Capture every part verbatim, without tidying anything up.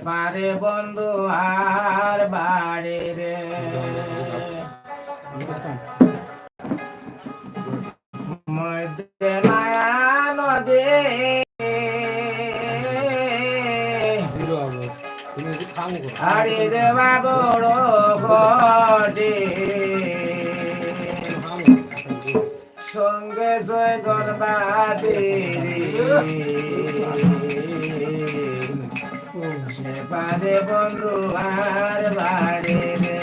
পারে বন্ধু আর বাড়ি রে। মধ্যে মায়া নদী হারি দেওয়া বড় কঠিন। সঙ্গে ছয়জন বাদী রে। সে পারে বন্ধু আর বাড়ি রে।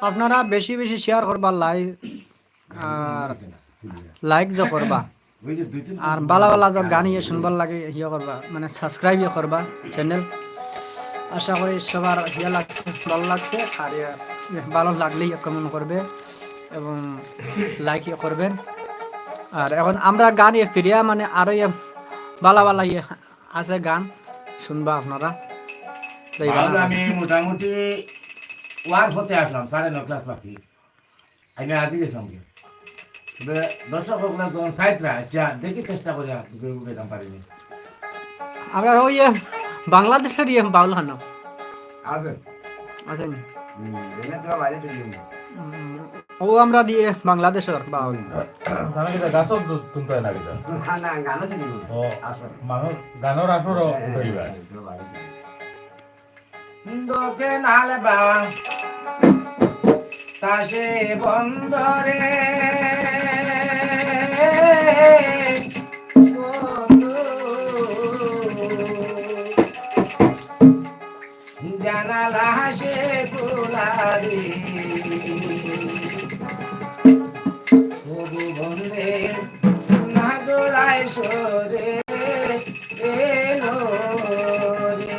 আপনারা বেশি বেশি শেয়ার করবা, লাইক আর লাইক যে করবা, আর ভালা ভালা যে গান ইয়ে শুনবার লাগি ইয়ে করবা, মানে সাবস্ক্রাইব ইয়ে করবা চ্যানেল। আশা করি সবার ইয়ে লাগছে, ভালা লাগছে। আর ইয়ে, ভালা লাগলে ইয়ে কমেন্ট করবে এবং লাইক ইয়ে করবেন। আর এখন আমরা গান ইয়ে ফিরিয়া মানে আরো ইয়ে ভালা ভালা ইয়ে আছে গান শুনবা আপনারা। তো এই বাউল গান আমি মোটামুটি ওয়ার হতে আসলাম, সাড়ে নয় ক্লাস বাকি। আমি আজি গেছিলাম কি? তবে দর্শক হকলে যখন সাইতরা, আচ্ছা, দেখি চেষ্টা করি আর বেদাম পারিনি। আমরা ওই, এ, বাংলাদেশের ইয়ে বাউল খান আছে। আছে নি? হুম, এনে তো বাইরে থেকে নিয়ে। হুম, ও আমরা দিয়ে বাংলাদেশের বাউল। তাহলে কি গাছও তু-, তুলতে হয় না কিতা? না, না, গানও তো নিয়ে। ও, আসর। মানুষ গানর আসরও হ্যাঁ, উঠে দিবা। হ্যাঁ, হ্যাঁ, বাইরে থেকে। দোকে নালবা তাসে বন্দরে বন্ধু জানালা হাসে কুলারি। তবু বন্দে না দোলায় সরে এলো রে।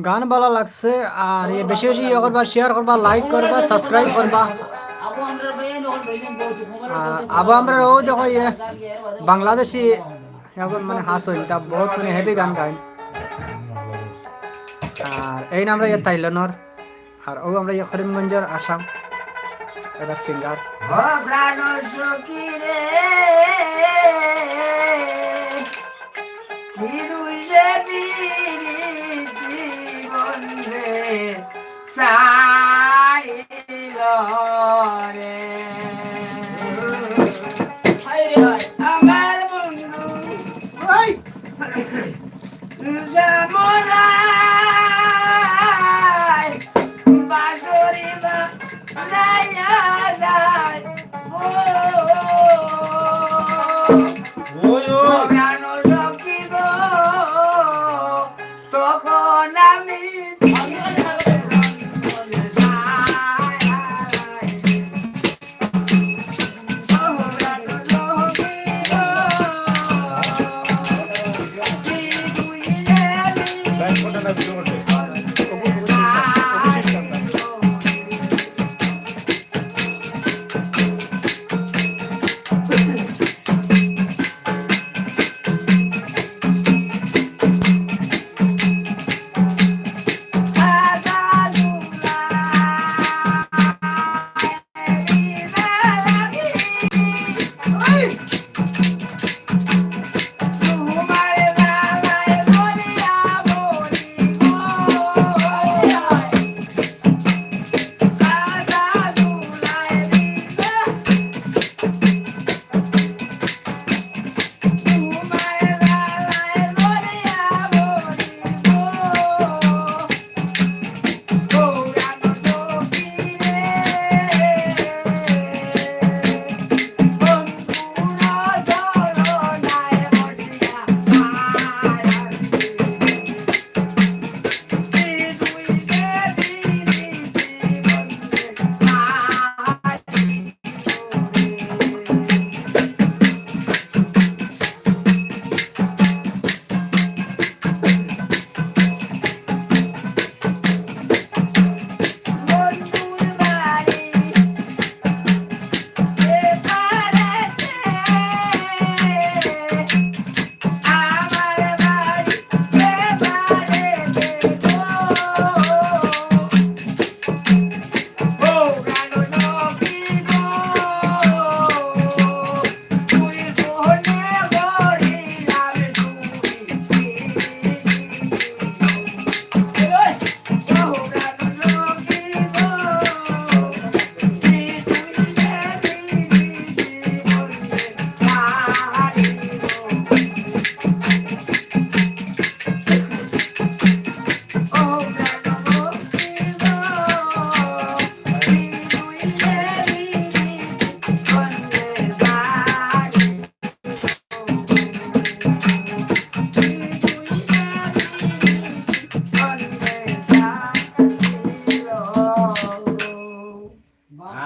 গান ভালা লাগছে, আর ইয়ে বেশি বেশি ইয়ে করবা, share করবা, like করবা, subscribe করবা। আর আবু আমরার অউ দেখো ইয়ে বাংলাদেশি এখন মানে হাসইন, তা বহুত মানে heavy গান গাইন। আর এইন আমরা ইয়ে থাইল্যান্ডর, আর অউ আমরা ইয়ে করিমগঞ্জর, আসাম, এরা singer। ও প্রাণ সখী রে, কি দুষে পিরিতি বন্ধে ছাড়িল রে। হায় রে হায়। আমার বন্ধু, ওই, যামরায় বাঁশরি বাজাইয়া যায়। ও, ওই, ওই। প্রাণ সখী গো, তখন আমি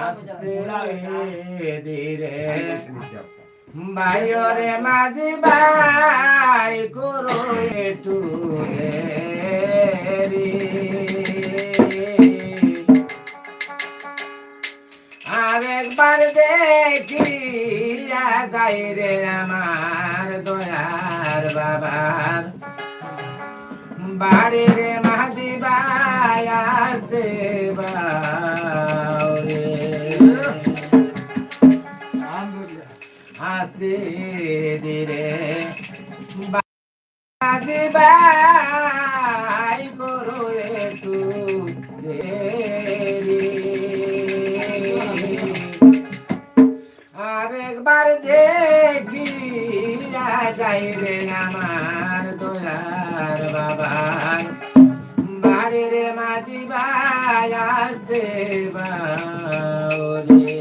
আস্তে ধীরে ভাইরে মাঝি ভাই করো একটু দেরি। আরেকবার দেখিয়া যাই রে আমার দয়ার বাবার বাড়ি রে মাঝি ভাই, আস্তে বাউরে। আস্তে ধীরে মাঝি ভাই করো একটু দেরি। আরেকবার দেখিয়া যাই রে আমার দয়ার বাবার বাড়ি রে মাঝি ভাই, আস্তে বাউরে।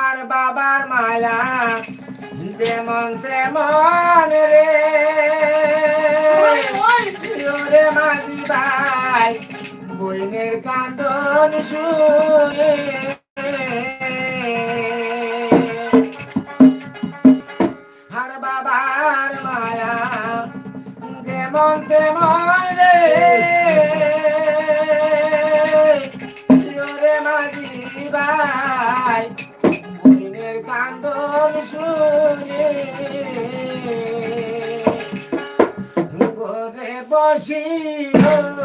আর বাবার মায়া যেমন তেমন রে। ওই, ওই, প্রিয় রে মাঝি ভাই, বইনের কান্দন শুনে। আর বাবার মায়া Gina.